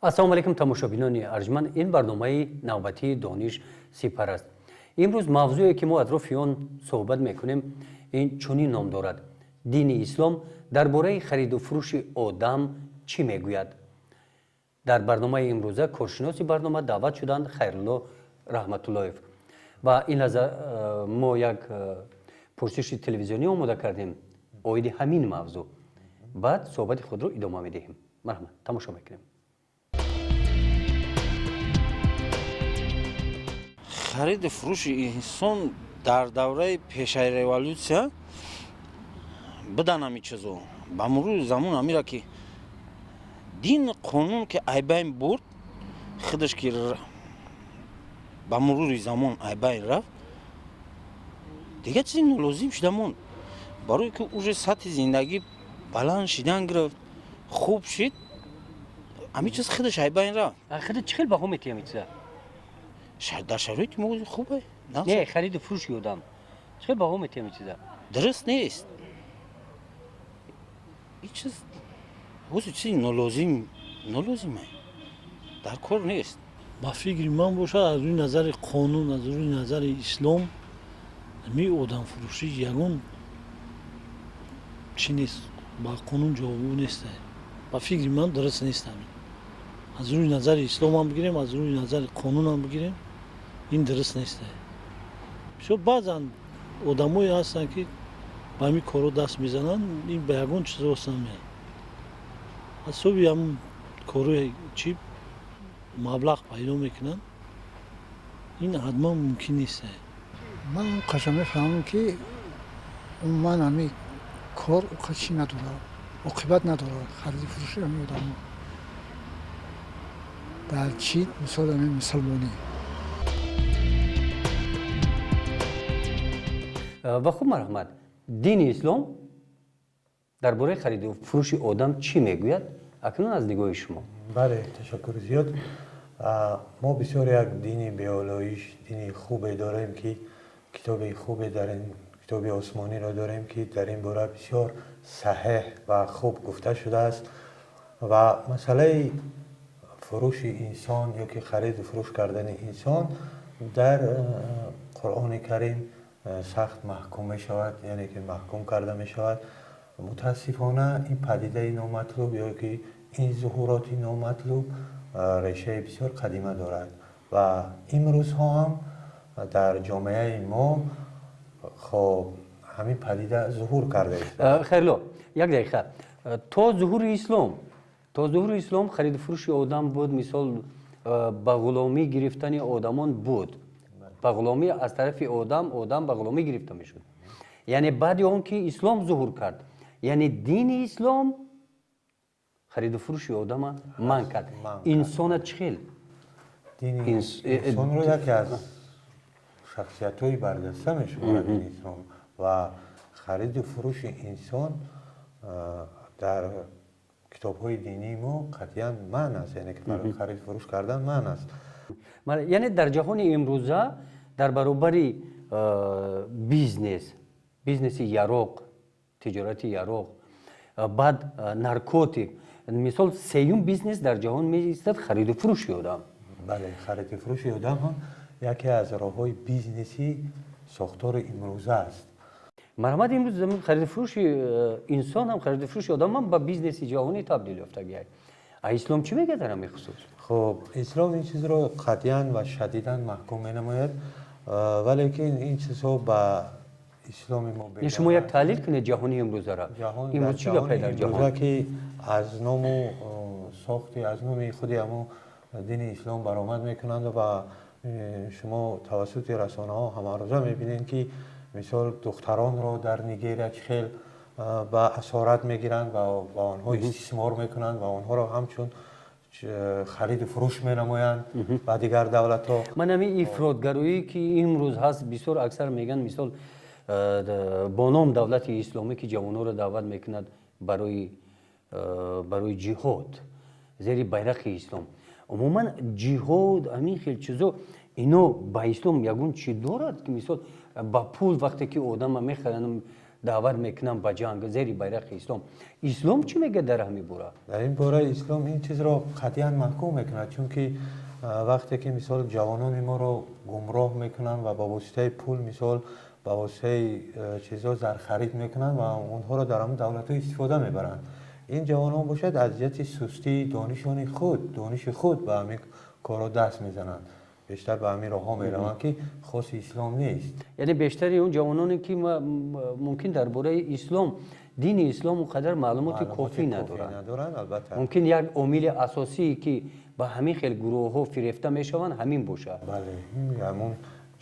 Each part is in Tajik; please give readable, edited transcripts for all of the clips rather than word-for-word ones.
Ассалому алайкум, тамошобинони арҷманд. Ин барномаи навбатии Дониш сипар аст. Имрӯз мавзӯе ки мо атрофи он суҳбат мекунем, ин чунин ном дорад: дини ислом дар бораи хариду фурӯши одам чӣ мегӯяд? Дар барномаи имрӯза коршиноси барнома даъват шуданд Хайрулло Раҳматуллоев. Ва ин лаҳза мо як пурсиши телевизионӣ омода кардем оиди ҳамин мавзӯъ. Баъд суҳбати худро идома медиҳем. Марҳамат, тамошо мекунем. Хариду фурӯши инсон дар давраи пешаи революсия будан ҳами чизо. Ба мурури замон ҳамира ки дин қонун ки айбайн бурд, худаш ки ба мурури замон айбайн рафт, дигар чизи нолозим шуда монд. Барое ки уже сатҳи зиндагӣ баланд шидан гирифт, хуб шид, ҳамин чиз худаш айбайн рафт. Худат чӣ хел баҳо метиҳӣ ҳамин чиза? Дар шароити мо хубе. Не, хариду фурӯши одам чӣ хел баҳо метиҳӣ ҳамин чиза? Дуруст нест. Ин чиз ҳозир чизи нолозим, нолозиме, дар кор нест. Ба фикри ман бошад, аз рӯи назари қонун, аз рӯи назари ислом, ҳамин одамфурӯшӣ ягон чӣ нест, ба қонун ҷавобгӯ нест. Ба фикри ман дуруст нест ҳамин. Аз рӯи назари исломам бигирем, аз рӯи назари қонунам бигирем, ин дуруст нест. Бисёр баъзан одамое ҳастанд, ки ба ҳамин корҳо даст мезананд, ин ба ягон чиз рост намеяд. Аз ҳисоби ҳамун корҳои чӣ маблағ пайдо мекунанд, ин ҳатман мумкин нест. Ман қаша мефаҳмам, ки умуман ҳамин кор чӣ надорад, оқибат надорад. Хариди фурӯши ҳамин одамо дар чӣ, мисол, ҳамин мусулмонӣ. Ва хуб, марҳамат, дини ислом дар бораи хариду фурӯши одам чӣ мегӯяд, акнун аз нигоҳи шумо? Бале, ташаккури зиёд. Мо бисёр як дини беолоиш, дини хубе дорем, ки китоби хубе дар ин китоби осмониро дорем, ки дар ин бора бисёр саҳеҳ ва хуб гуфта шудааст. Ва масъалаи фурӯши инсон ё ки хариду фурӯш кардани инсон дар Қуръони Карим сахт маҳкум мешавад, яъне ки маҳкум карда мешавад. Мутаассифона, ин падидаи номатлуб ё ки ин зуҳуроти номатлуб решаи бисёр қадима дорад ва имрӯзҳо ҳам дар ҷомеаи мо хоб ҳамин падида зуҳур кардааст. Хайрулло, як дақиқа. То зуҳури ислом хариду фурӯши одам буд, мисол, ба ғуломӣ гирифтани одамон буд, ба ғуломӣ аз тарафи одам, одам ба ғуломӣ гирифта мешуд. Яъне баъди он ки ислом зуҳур кард, яъне дини ислом хариду фурӯши одама манъ кард. Инсона чӣ хел? Инсонро яке аз шахсиятҳои барҷаста мешуморад дини ислом ва хариду фурӯши инсон дар китобҳои динии мо қатъиян манъ аст, яъне ки хариду фурӯш кардан манъ аст. Яъне дар ҷаҳони имрӯза дар баробари бизнес, бизнеси яроқ, тиҷорати яроқ, баъд наркотик, мисол, сеюм бизнес дар ҷаҳон меистад хариду фурӯши одам. Бале, хариду фурӯши одам ҳам яке аз роҳҳои бизнеси сохтори имрӯза аст. Марҳамат, имрӯз хариду фурӯши инсон ҳам, хариду фурӯши одам ҳам ба бизнеси ҷаҳонӣ табдил ёфтагиай. А ислом чӣ мегӯяд дар ҳамин хусус? Хуб, ислом ин чизро қатъиян ва шадидан маҳкум менамояд, валекин ин чизҳо ба исломи мо Шумо як таҳлил кунед ҷаҳони имрӯзара. Имрӯз чӣ гапе дар ҷаҳон, ки аз ному сохти, аз номи худи ҳамо дини ислом баромад мекунанд ва шумо тавассути расонаҳо ҳамарӯза мебинед, ки мисол, духтаронро дар Нигерия чӣ хел ба асорат мегиранд ва ба онҳо истисмор мекунанд ва онҳоро ҳамчун хариду фурӯш менамоянд ба дигар давлатҳо. Ман ҳамин ифротгароӣ, ки имрӯз ҳаст, бисёр аксар мегӯянд, мисол, бо ном давлати исломӣ, ки ҷавононро даъват мекунад барои ҷиҳод зери байрақи ислом. Умуман, ҷиҳод, ҳамин хел чизо, ино ба ислом ягон чӣ дорад, ки мисол, ба пул вақте ки одама мехаранд? даъват мекунанд ба ҷанг зери байрақи ислом. Ислом чӣ мегӯяд дар ҳамин бора? Дар ин бора ислом ин чизро қатъиян маҳкум мекунад, чунки вақте ки мисол ҷавонони моро гумроҳ мекунанд ва ба воситаи пул, мисол ба воситаи чизҳо зархарид мекунанд ва онҳоро дар ҳамон давлатҳо истифода мебаранд. Ин ҷавонон бошад аз ҷиҳати сустии дониши худ ба ҳамин корҳо даст мезананд. Бештар ба ҳамин роҳҳо мераванд, ки хоси ислом нест. Яъне бештари он ҷавононе ки мумкин дар бораи ислом, дини ислом он қадар маълумоти кофӣ надоранд. Албатта. Мумкин як омили асосие ки ба ҳамин хел гурӯҳҳо фирефта мешаванд ҳамин бошад. Бале, ҳамон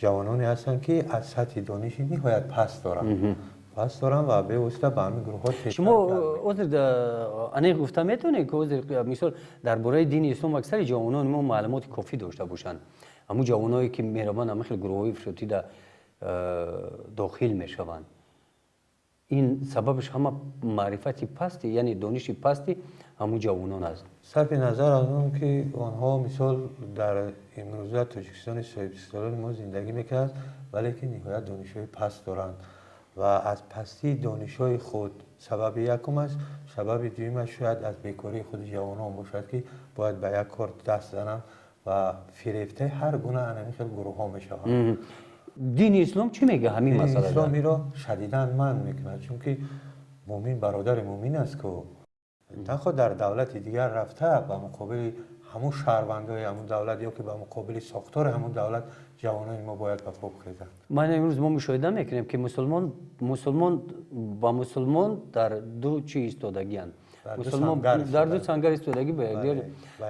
ҷавононе ҳастанд ки аз сатҳи дониши ниҳоят паст доранд. Паст доранд ва бевосита ба ҳамин гурӯҳҳо. Шумо ҳозир аниқ гуфта метавонед ки ҳозир мисол дар бораи дини ислом аксари ҷавонони мо маълумоти кофӣ дошта бошанд? Ҳамун ҷавоное ки мераванд ҳамин хел гурӯҳҳои ифротида дохил мешаванд, ин сабабаш ҳама маърифати пасти, яъне дониши пасти ҳамун ҷавонон аст. Сарфи назар аз он ки онҳо мисол дар имрӯза Тоҷикистони соҳибистиқлоли мо зиндагӣ мекунанд, вале ки ниҳоят донишҳои паст доранд ва аз пастии донишҳои худ сабаби якум аст. Сабаби дуюмаш шояд аз бекории худи ҷавонон бошад, ки бояд ба як кор даст зананд ва фирефтаи ҳар гуна ҳамин хел гурӯҳҳо мешаванд. Дини ислом чӣ мегӯяд ҳамин масъала? Дини ислом инро шадидан манъ мекунад, чунки мӯмин бародари мӯмин аст, ку танҳо дар давлати дигар рафта ба муқобили ҳамун шаҳрвандои ҳамун давлат ё ки ба муқобили сохтори ҳамун давлат ҷавонони мо бояд ба по хезанд. Ман имрӯз мо мушоҳида мекунем, ки мусулмон ба мусулмон дар ду чӣ истодагианд. Мусулмон дар ду сангар истодагӣ ба якдигар.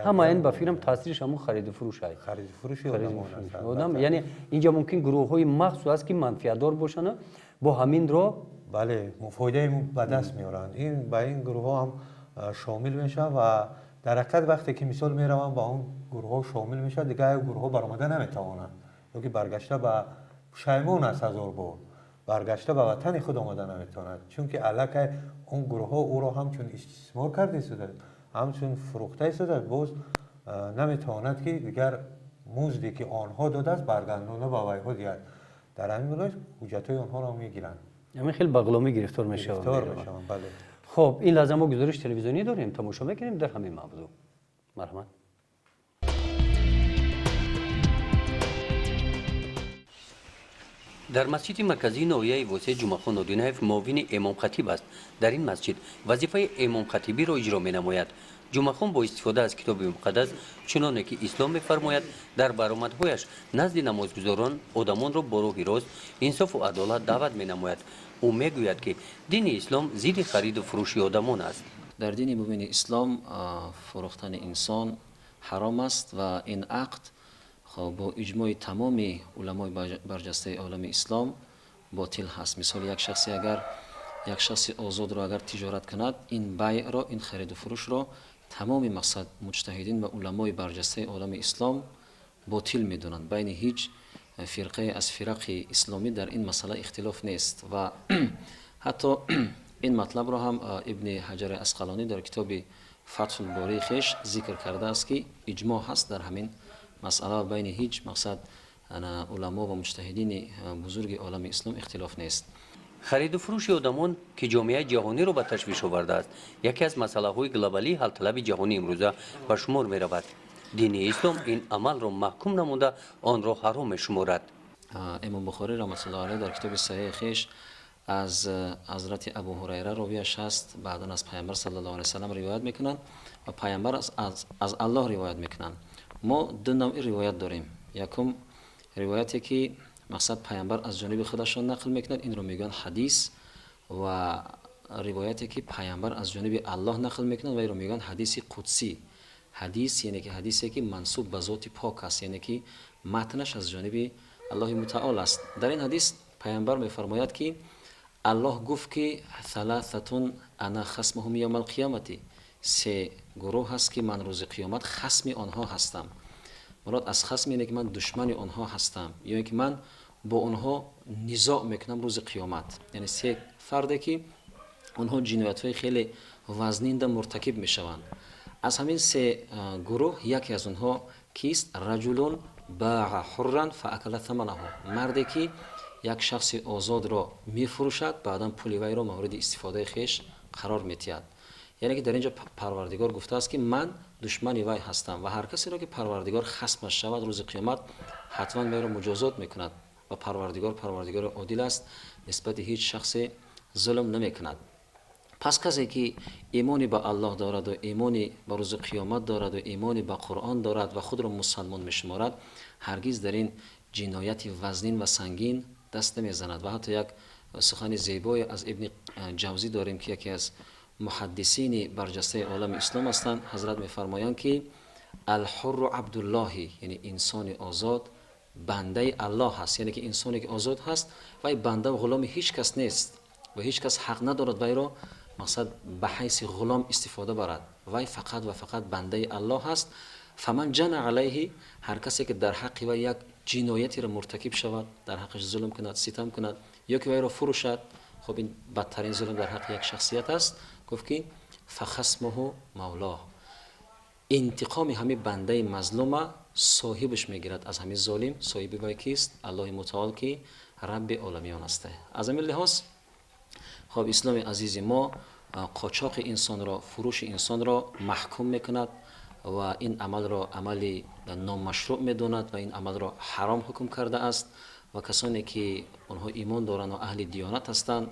Ҳама ин ба фикрам таъсириш ҳамун хариду фурӯш аст. Хариду фурӯши одамон аст. Одам, яъне инҷа мумкин гурӯҳҳои махсус аст, ки манфиатдор бошанд бо ҳамин роҳ. Бале, фоидаи ба даст меоранд. Ин ба ин гурӯҳҳо ҳам шомил мешаванд ва дар ҳақиқат вақте ки мисол мераванд ба он гурӯҳҳо шомил мешаванд, дигар гурӯҳҳо баромада наметавонанд ё ки баргашта ба пушаймон аст ҳазор бор, баргашта ба ватани худ омада наметавонад, чунки аллакай он гурӯҳҳо ӯро ҳамчун истисмор карда истодааст, ҳамчун фурӯхта истодааст, боз наметавонад ки дигар музде ки онҳо додааст баргардонда ба вайҳо диҳад. Дар ҳамин вилоят ҳуҷҷатҳои онҳоро мегиранд. Ҳамин хел ба ғуломӣ гирифтор мешаванд. Гирифтор мешаванд, бале. Хоб, ин лаҳза мо гузориш телевизионӣ дорем, тамошо мекунем дар ҳамин мавзӯъ. Марҳамат. Дар масҷиди марказии ноҳияи Восеъ Ҷумъахон Одинаев муовини эмомхатиб аст. Дар ин масҷид вазифаи эмомхатибиро иҷро менамояд. Ҷумъахон бо истифода аз китоби муқаддас, чуноне ки ислом мефармояд, дар баромадҳояш назди намозгузорон одамонро бо роҳи рост, инсофу адолат даъват менамояд. Ӯ мегӯяд, ки дини ислом зидди хариду фурӯши одамон аст. Дар дини мубини ислом фурӯхтани инсон ҳаром аст ва ин ақд бо иҷмои тамоми уламои барҷастаи олами ислом ботил ҳаст. Мисол, як шахсе агар як шахси озодро агар тиҷорат кунад, ин байъро, ин хариду фурӯшро тамоми мақсад муҷтаҳидин ва уламои барҷастаи олами ислом ботил медонанд. Байни ҳеҷ фирқае аз фирақи исломӣ дар ин масъала ихтилоф нест ва ҳатто ин матлабро ҳам Ибни Ҳаҷари Асқалонӣ дар китоби Фатҳулбории хеш зикр кардааст, ки иҷмоъ ҳаст дар ҳамин масъала ва байни ҳеҷ мақсад уламо ва муҷтаҳидини бузурги олами ислом ихтилоф нест. Хариду фурӯши одамон, ки ҷомеаи ҷаҳониро ба ташвиш овардааст, яке аз масъалаҳои глобалии ҳалталаби ҷаҳони имрӯза ба шумор меравад. Дини ислом ин амалро маҳкум намуда онро ҳаром мешуморад. Имом Бухорӣ раҳматуллоҳи алайҳ дар китоби саҳеҳи хеш аз ҳазрати Абу Ҳурайра ровияш ҳаст, баъдан аз Пайғамбар саллаллоҳу алайҳи васаллам ривоят мекунанд ва Пайғамбар аз Аллоҳ ривоят мекунанд. Мо ду навъи ривоят дорем. Якум ривояте ки мақсад Пайғамбар аз ҷониби худашон нақл мекунад, инро мегӯянд ҳадис, ва ривояте ки Пайғамбар аз ҷониби Аллоҳ нақл мекунад ва инро мегӯянд ҳадиси қудсӣ. Ҳадис яъне ки ҳадисе ки мансуб ба зоти пок аст, яъне ки матнаш аз ҷониби Аллоҳи мутаол аст. Дар ин ҳадис Пайғамбар мефармояд, ки Аллоҳ гуфт, ки саласатун ана хасмуҳум явмал қиёмати, се гурӯҳ ҳаст, ки ман рӯзи қиёмат хасми онҳо ҳастам. Мурод аз хасм ине ки ман душмани онҳо ҳастам, ё ин ки ман бо онҳо низоъ мекунам рӯзи қиёмат. Яъне се фарде ки онҳо ҷиноятҳои хеле вазнинда муртакиб мешаванд. Аз ҳамин се гурӯҳ яке аз онҳо кист? Раҷулун баа ҳурран фаакала таманаҳу, марде ки як шахси озодро мефурӯшад, баъдан пули вайро мавриди истифодаи хеш қарор метиҳад. Яъне ки дар инҷо Парвардигор гуфтааст, ки ман душмани вай ҳастам ва ҳар касеро ки Парвардигор хасмаш шавад, рӯзи қиёмат ҳатман вайро муҷозот мекунад ва Парвардигор Парвардигори одил аст, нисбати ҳеҷ шахсе зулм намекунад. Пас касе ки имони ба Аллоҳ дорад ва имони ба рӯзи қиёмат дорад ва имони ба Қуръон дорад ва худро мусалмон мешуморад, ҳаргиз дар ин ҷинояти вазнин ва сангин даст намезанад. Ва ҳатто як сухани зебое аз Ибни Ҷавзӣ дорем, ки яке аз муҳаддисини барҷастаи олами ислом ҳастанд. Ҳазрат мефармоянд, ки алҳурру абдуллоҳи, яъне инсони озод бандаи Аллоҳ ҳаст, яъне ки инсоне ки озод ҳаст вай банда ва ғуломи ҳеҷ кас нест ва ҳеҷ кас ҳақ надорад вайро мақсад ба ҳайси ғулом истифода барад. Вай фақат ва фақат бандаи Аллоҳ ҳаст. Фаман ҷана алайҳи, ҳар касе ки дар ҳаққи вай як ҷиноятеро муртакиб шавад, дар ҳаққаш зулм кунад, ситам кунад ё ки вайро фурӯшад, хуб ин бадтарин зулм дар ҳаққи як шахсият аст. Гуфт ки фахасмуҳу мавлоҳ, интиқоми ҳамин бандаи мазлума соҳибаш мегирад аз ҳамин золим. Соҳиби вай кист? Аллоҳи мутаол, ки Рабби оламиён аст. Аз ҳамин лиҳоз хоб исломи азизи мо қочоқи инсонро, фурӯши инсонро маҳкум мекунад ва ин амалро амали номашрӯъ медонад ва ин амалро ҳаром ҳукм кардааст. Ва касоне ки онҳо имон доранд ва аҳли диёнат ҳастанд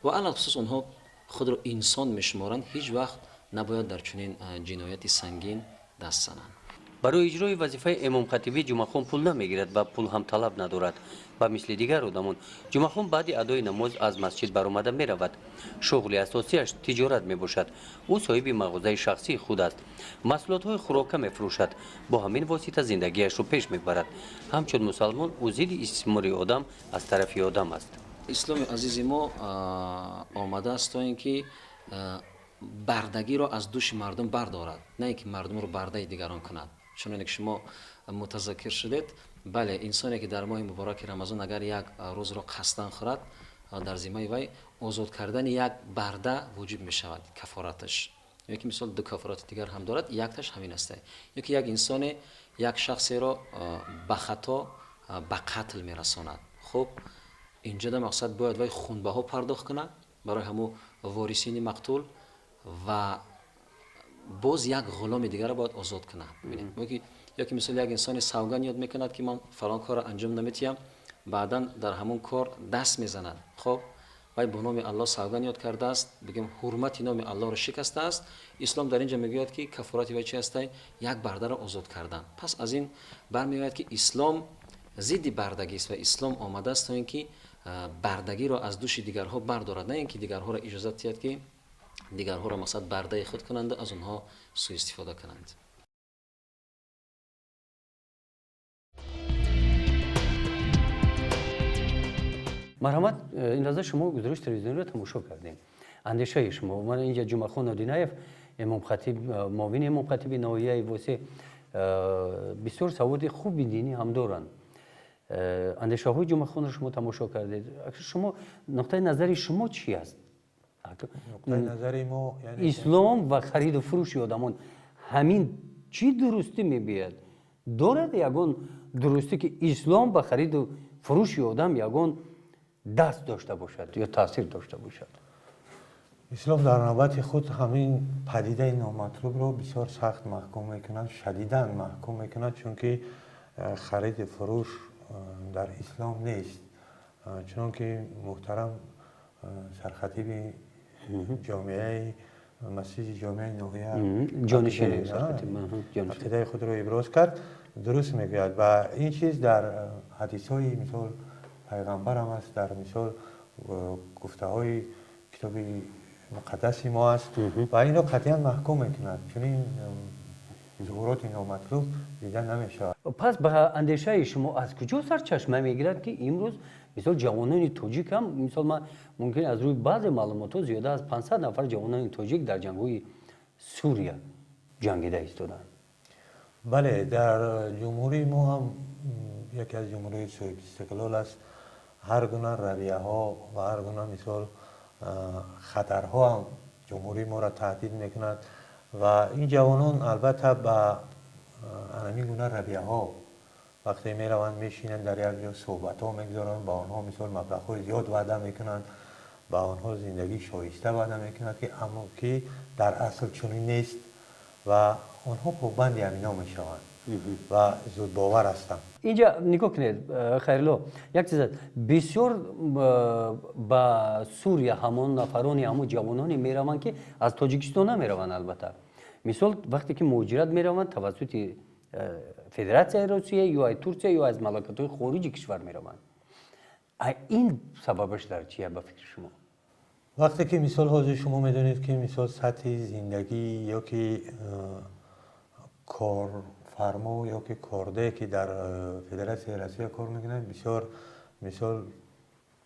ва алалхусус онҳо худро инсон мешуморанд, ҳеҷ вақт набояд дар чунин ҷинояти сангин даст зананд. Барои иҷрои вазифаи имомхатибӣ Ҷумъахон пул намегирад ва пул ҳам талаб надорад. Ба мисли дигар одамон Ҷумъахон баъди адои намоз аз масҷид баромада меравад. Шуғли асосиаш тиҷорат мебошад. Ӯ соҳиби мағозаи шахсии худ аст. Маҳсулотҳои хӯрока мефурӯшад. Бо ҳамин восита зиндагиашро пеш мебарад. Ҳамчун мусалмон ӯ зидди истисмори одам аз тарафи одам аст. Исломи азизи мо омадааст то ин ки бардагиро аз дӯши мардум бардорад, на ин ки мардумро бардаи дигарон кунад. Чуноне ки шумо мутазаккир шудед, бале, инсоне ки дар моҳи мубораки Рамазон агар як рӯзро қасдан хӯрад, дар зиммаи вай озод кардани як барда вуҷиб мешавад, кафораташ. Ё ки мисол ду кафорати дигар ҳам дорад, якташ ҳамин аст. Ё ки як инсоне як шахсеро ба хато ба қатл мерасонад. Хуб, инҷода мақсад бояд вай хунбаҳо пардохт кунад барои ҳамун ворисини мақтул ва боз як ғуломи дигарро бояд озод кунад. Ё ки мисол як инсоне савганд ёд мекунад, ки ман фалон корро анҷом наметиҳам, баъдан дар ҳамон кор даст мезанад. Хоб, вай бо номи Аллоҳ савганд ёд кардааст, бигем ҳурмати номи Аллоҳро шикастааст. Ислом дар инҷо мегӯяд, ки кафорати вай чи ҳастай? Як бардаро озод кардан. Пас аз ин бармеояд, ки ислом зидди бардагист ва ислом омадааст то ин ки бардагиро аз дӯши дигарҳо бардорад, на ин ки дигарҳоро иҷозат диҳад, ки дигарҳоро мақсад бардаи худ кунанд ва аз онҳо суистифода кунанд. Марҳамат, ин лаҳза шумо гузориши телевизиониро тамошо кардем. Андешаи шумо, ман инҷа Ҷумъахон Одинаев, имомхатиб, муовини имомхатиби ноҳияи Восеъ, бисёр саводи хуби динӣ ҳам доранд. Андешаҳои Ҷумъахонро шумо тамошо кардед. Шумо нуқтаи назари шумо чӣ аст? Нуқтаи назари мо, яъне ислом ва хариду фурӯши одамон ҳамин чӣ дурустӣ мебиёяд? Дорад ягон дурустӣ, ки ислом ба хариду фурӯши одам ягон даст дошта бошад ё таъсир дошта бошад? Ислом дар навбати худ ҳамин падидаи номатлубро бисёр сахт маҳкум мекунад, шадидан маҳкум мекунад, чунки хариду фурӯш дар ислом нест. Чунон ки муҳтарам сархатиби ҷомеаи масҷиди ҷомеаи ноҳия ақидаи худро иброз кард, дуруст мегӯяд. Ва ин чиз дар ҳадисҳои мисол пайғамбарам аст, дар мисол гуфтаҳои китоби муқаддаси мо аст ва инро қатъиян маҳкум мекунад. Чунин зуҳуроти номатлуб дида намешавад. Пас ба андешаи шумо аз куҷо сарчашма мегирад, ки имрӯз мисол ҷавонони тоҷик ҳам, мисол ман мумкин аз рӯи баъзе маълумотҳо зиёда аз 500 нафар ҷавонони тоҷик дар ҷангҳои Сурия ҷангида истоданд? Бале, дар ҷумҳурии мо ҳам яке аз ҷумҳурии соҳибистиқлол аст. Ҳар гуна равияҳо ва ҳар гуна мисол хатарҳо ҳам ҷумҳурии моро таҳдид мекунад ва ин ҷавонон албатта ба ҳамин гуна равияҳо, Вақте мераванд, мешинанд, дар як ҷо суҳбатҳо мегузоранд, ба онҳо мисол маблағҳои зиёд ваъда мекунанд, ба онҳо зиндагии шоиста ваъда мекунанд, ки аммо ки дар асл чунин нест ва онҳо побанди ҳамино мешаванд ва зудбовар ҳастанд. Инҷа нигоҳ кунед, Хайрулло, як чиз аст. Бисёр ба Сурия ҳамон нафарони, ҳамон ҷавононе мераванд, ки аз Тоҷикистон намераванд, албатта. Мисол, вақте ки муҳоҷират мераванд, тавассути Федератсияи Русия ё аз Турсия ё аз мамлакатҳои хориҷи кишвар мераванд. Ин сабабаш дар чия ба фикри шумо? Вақте ки мисол ҳозир шумо медонед, ки мисол сатҳи зиндагӣ ё ки корфармо ё ки кордае, ки дар Федератсияи Россия кор мекунанд, бисёр мисол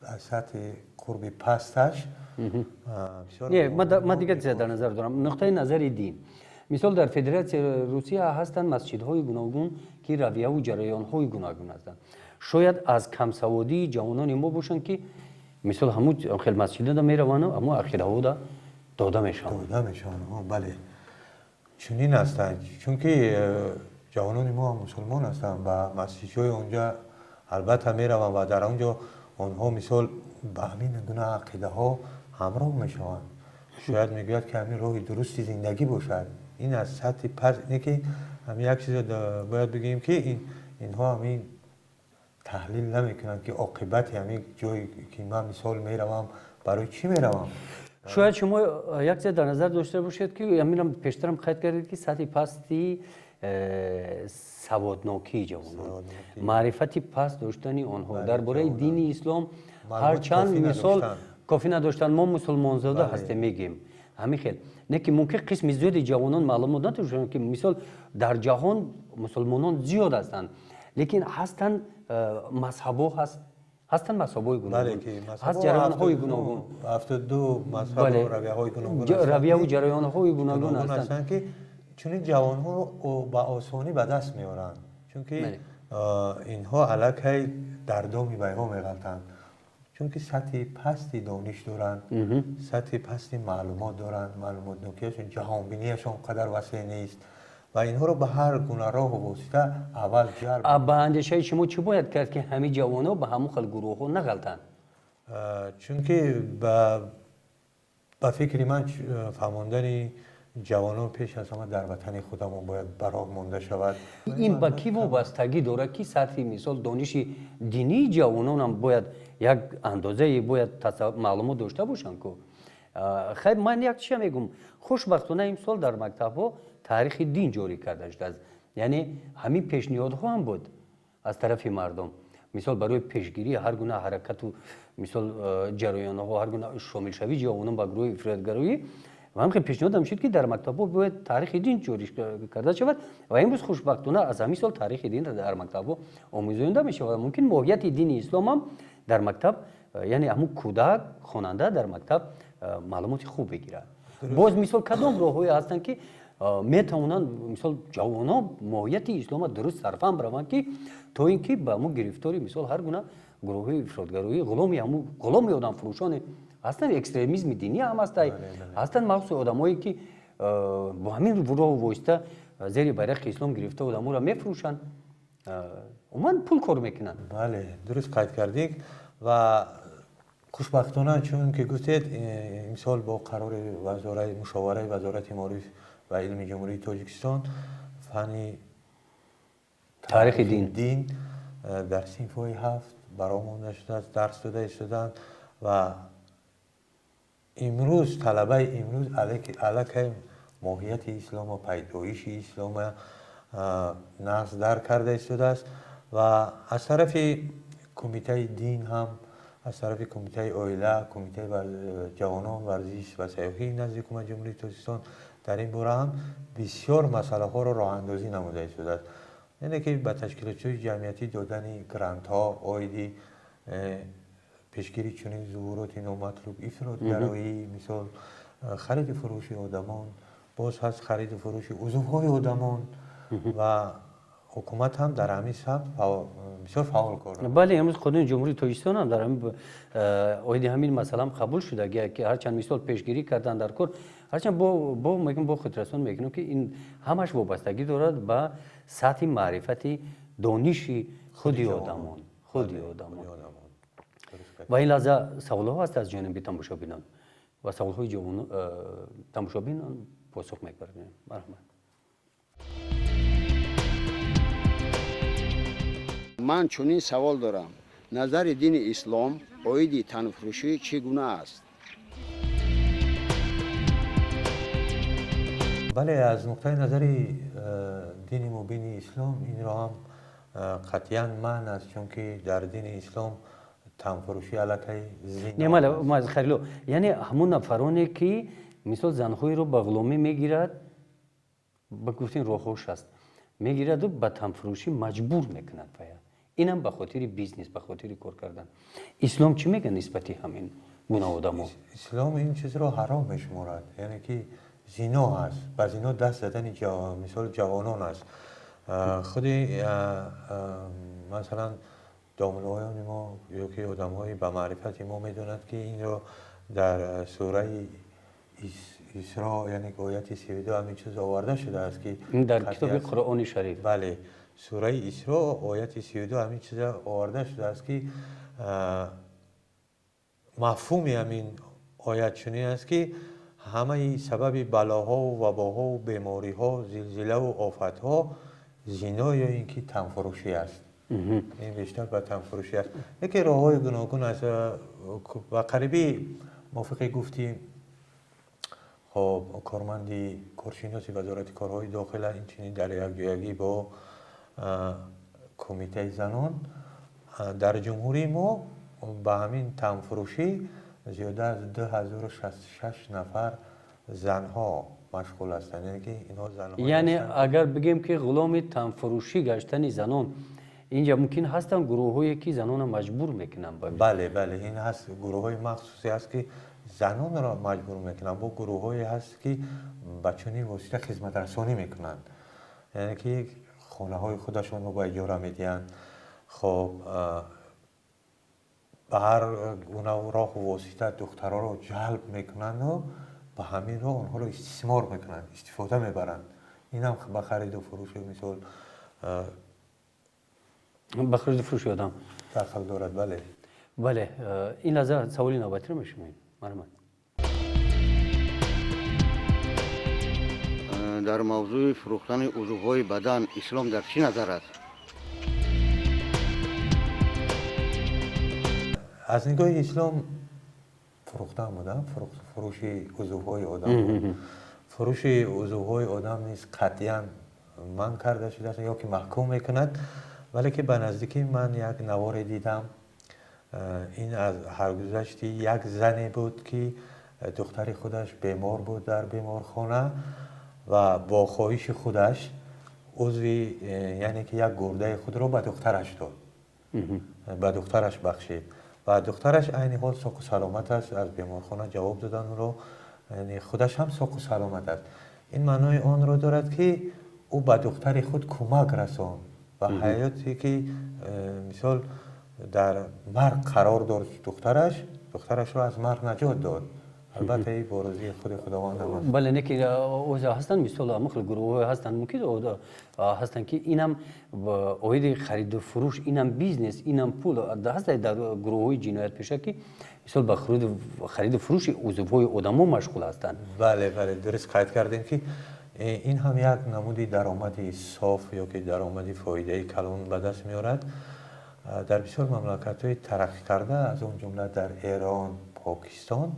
аз сатҳи қурби пасташ. Не, ман дигар чиза дар назар дорам, нуқтаи назари дин. Мисол, дар Федератсияи Русия ҳастанд масҷидҳои гуногун, ки равияву ҷараёнҳои гуногун ҳастанд. Шояд аз камсаводии ҷавонони мо бошанд, ки мисол ҳамун хел масҷидода мераванду ҳамун ақидаҳода дода мешаванд. Дода мешаванд, бале, чунин ҳастанд, чунки ҷавонони мо ҳам мусулмон ҳастанд, ба масҷидҳои онҷа албатта мераванд ва дар он ҷо онҳо мисол ба ҳамин гуна ақидаҳо ҳамроҳ мешаванд. Шояд мегӯяд, ки ҳамин роҳи дурусти зиндагӣ бошад. Ин аз сатҳи пас не, ки ҳамин як чизе бояд бигӯем, ки инҳо ҳамин таҳлил намекунанд, ки оқибати ҳамин ҷое, ки ман мисол меравам, барои чӣ меравам. Шояд шумо як чиз дар назар дошта бошед, ки ҳаминам пештарам қайд кардед, ки сатҳи пасти саводнокии ҷавонон, маърифати паст доштани онҳо дар бораи дини ислом, ҳарчанд мисол кофӣ надоштан. Мо мусулмонзода ҳастем, мегӯем ҳамин хел, не ки мумкин қисми зиёди ҷавонон маълумот надоштанд, ки мисол дар ҷаҳон мусулмонон зиёд ҳастанд, лекин ҳастанд мазҳабҳо, ҳастанд мазҳабҳои гуногун, ҳаст ҷараёнҳои гуногун. 72 мазҳабу равияҳои гуногун, равияву ҷараёнҳои гуногун ҳастанд, ки чунин ҷавонҳоро ба осонӣ ба даст меоранд, чунки инҳо аллакай дар доми вайҳо меғалтанд, чунки сатҳи пасти дониш доранд, сатҳи пасти маълумот доранд, маълумотнокиашон, ҷаҳонбинияшон қадар васеъ нест ва инҳоро ба ҳар гуна роҳу восита аввал ҷалб. Ба андешаи шумо, чӣ бояд кард, ки ҳамин ҷавонҳо ба ҳамон хел гурӯҳҳо нағалтанд? Чунки ба фикри ман, фаҳмондани ҷавонон пеш аз ҳама дар ватани худамон бояд ба роҳ монда шавад. Ин ба кӣ вобастагӣ дорад, ки сатҳи мисол дониши динии ҷавононам бояд як андозае бояд маълумот дошта бошанд ку? Хайр, ман як чия мегӯм: хушбахтона, имсол дар мактабҳо таърихи дин ҷорӣ карда шудааст. Яъне ҳамин пешниҳодҳо ҳам буд аз тарафи мардум, мисол барои пешгирии ҳар гуна ҳаракату мисол ҷараёнҳо, ҳар гуна шомилшавии ҷавонон ба гурӯҳи ифротгароӣ. Ва ҳамин пешниҳодам шуд, ки дар мактабҳо бояд таърихи дин ҷорӣ карда шавад. Ва имрӯз хушбахтона аз ҳамин сол таърихи дин дар мактабҳо омӯзонда мешавад. Мумкин моҳияти дини ислом ҳам дар мактаб, яъне ҳамун кӯдак, хонанда дар мактаб маълумоти хуб бигирад. Боз мисол кадом роҳҳое ҳастанд, ки метавонанд мисол ҷавонон моҳияти ислома дуруст сарфаҳм раванд, ки то ин ки ба ҳамун гирифтори мисол ҳар гуна гурӯҳҳои ифротгароӣ, ғуломи ҳамун ғуломи одамфурӯшоне ҳастанд, экстремизми динӣ ҳам ҳастай, ҳастанд махсуси одамое, ки бо ҳамин роҳу восита зери байрақи ислом гирифта одаморо мефурӯшанд, умуман пул кор мекунанд? Бале, дуруст қайд кардед. Ва хушбахтона, чун ки гуфтед, имсол бо қарори мушовараи Вазорати маориф ва илми Ҷумҳурии Тоҷикистон фанни таърихи дин дин дар синфҳои ҳафт бароҳ монда шудааст, дарс дода шуданд. Ва имрӯз талабаи имрӯз аллакай моҳияти ислома, пайдоиши ислома нағз дарк карда истодааст. Ва аз тарафи кумитаи дин ҳам, аз тарафи кумитаи оила, кумитаи ҷавонон, варзиш ва сайёҳӣ назди Ҳукумати Ҷумҳурии Тоҷикистон дар ин бора ҳам бисёр масъалаҳоро роҳандозӣ намуда истодааст, яъне ки ба ташкилотҳои ҷамъиятӣ додани грантҳо оиди пешгирии чунин зуҳуроти номатлуб, ифротгароӣ, мисол хариду фурӯши одамон, боз ҳаст хариду фурӯши узвҳои одамон. Ва ҳукумат ҳам дар ҳамин самт бисёр фаъол кор. Бале, имрӯз Қонуни Ҷумҳурии Тоҷикистон ҳам дар оиди ҳамин масъала ҳам қабул шуда, ки ҳарчанд мисол пешгирӣ кардан дар кор, ҳарчанд бо мегӯм, бо хотиррасон мекунам, ки ин ҳамаш вобастагӣ дорад ба сатҳи маърифати Дониши худи одамон, худи одамон. Ва ин лаҳза саволҳо ҳаст аз ҷониби тамошобинон ва саволҳои тамошобинон посух мегардонем. Марҳамат. Ман чунин савол дорам. Назари дини ислом оиди танфурӯшӣ чӣ гуна аст? Бале, аз нуқтаи назари дини мубини ислом инро ҳам қатъиян манъ аст, чунки дар дини ислом танфурӯшӣ аллакай зино. Не, ман Халило, яъне ҳамон нафароне ки мисол занҳоеро ба ғуломӣ мегирад, ба гуфтин роҳҳош аст, мегираду ба танфурӯшӣ маҷбур мекунад вая. Инам ба хотири бизнес, ба хотири кор кардан. Ислом чӣ мегӯяд нисбати ҳамин гуна одамо? Ислом ин чизро ҳаром мешуморад, яъне ки зино аст, ба зино даст задани мисол ҷавонон аст. Худи масалан домлаҳои мо ё ки одамҳои ба маърифати мо медонанд, ки инро дар сураи Исро, яъне ояти 32 ҳамин чиз оварда шудааст, ки дар китоби Қуръони Шариф. Бале, сураи Исро ояти 32 ҳамин чиз оварда шудааст, ки мафҳуми ҳамин оят чунин аст, ки ҳамаи сабаби балоҳову вабоҳову бемориҳо, зилзилаву офатҳо зино ё ин ки танфурӯшӣ аст. Ин бештар ба танфурӯшӣ аст. Яке роҳҳои гуногун аст. Ба қарибӣ мувофиқи гуфти хоб корманди коршиноси вазорати корҳои дохила, инчунин дар якҷоягӣ бо кумитаи занон дар ҷумҳурии мо ба ҳамин танфурӯшӣ зиёда аз 2066 нафар занҳо машғул ҳастанд. Яъне ки инҳо занҳо, яъне агар бигем ки ғуломи танфурӯшӣ гаштани занон, инҷа мумкин ҳастанд гурӯҳҳое ки занонро маҷбур мекунанд. Бале, бале, ин ҳаст, гурӯҳҳои махсусе ҳаст, ки занонро маҷбур мекунанд. Бо гурӯҳҳое ҳаст, ки ба чунин восита хизматрасонӣ мекунанд, яъне ки хонаҳои худашонро ба иҷора медиҳанд. Хоб ба ҳар гуна роҳу восита духтароро ҷалб мекунанду ба ҳамин роҳ онҳоро истисмор мекунанд, истифода мебаранд. Инам ба хариду фурӯши мисол ба хариду фурӯши одам дахл дорад. Бале, бале. Ин лаҳза саволи навбатиро мешунавем. Марҳамат. Дар мавзӯи фурӯхтани узвҳои бадан ислом дар чӣ назар аст? Аз нигоҳи ислом фурӯхтан буда, фурӯши узвҳои одам, фурӯши узвҳои одам низ қатъиян манъ карда шудааст ё ки маҳкум мекунад. Вале ки ба наздикӣ ман як наворе дидам, ин аз ҳаргузашти як зане буд, ки духтари худаш бемор буд дар беморхона ва бо хоҳиши худаш узви, яъне ки як гурдаи худро ба духтараш дод, ба духтараш бахшид ва духтараш айни ҳол соқу саломат аст. Аз беморхона ҷавоб додан ӯро, яъне худаш ҳам соқу саломат аст. Ин маънои онро дорад, ки ӯ ба духтари худ кӯмак расонд ва ҳаёте ки мисол дар марг қарор дошт духтараш, духтарашро аз марг наҷот дод. Албатта ин бо розии худи Худованд ҳам аст. Бале, не ки ҳастанд мисол ҳамон хел гурӯҳҳое ҳастанд, мумкин ҳастанд, ки инам оиди хариду фурӯш, инам бизнес, инам пул ҳаст дар гурӯҳҳои ҷиноятпеша, ки мисол ба хариду фурӯши узвҳои одамо машғул ҳастанд. Бале, бале, дуруст қайд кардем, ки ин ҳам як намуди даромади соф ё ки даромади фоидаи калон ба даст меорад. Дар бисёр мамлакатҳои тараққӣ карда, аз он ҷумла дар Эрон, Покистон,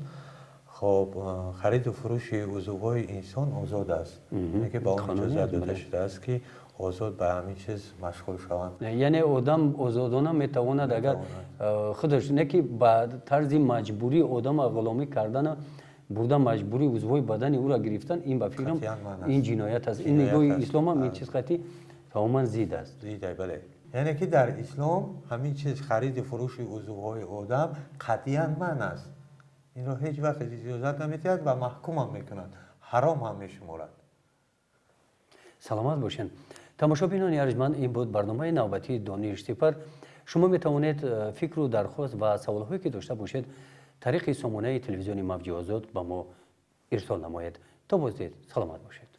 хоб хариду фурӯши узвҳои инсон озод аст, яъне ки ба он иҷозат дода шудааст, ки озод ба ҳамин чиз машғул шаванд. Яъне одам озодона метавонад, агар худаш не ки ба тарзи маҷбурӣ одама ғуломӣ кардана, бурда маҷбурӣ узвҳои бадани ӯро гирифтан, ин ба фикрам ин ҷиноят аст. Ин нигоҳи ислом ҳам ин чиз қатъи тамоман зид аст. Зид, бале. Яъне ки дар ислом ҳамин чиз хариду фурӯши узвҳои одам қатъиян манъ аст. Инро ҳеҷ вақт иҷозат намедиҳад ва маҳкумам мекунад, ҳаром ҳам мешуморад. Саломат бошед. Тамошобинони арҷманд, ин буд барномаи навбатии Дониш Сипар. Шумо метавонед фикру дархост ва саволҳое ки дошта бошед тариқи сомонаи телевизиони Мавҷи Озод ба мо ирсол намоед. То боздид, саломат бошед.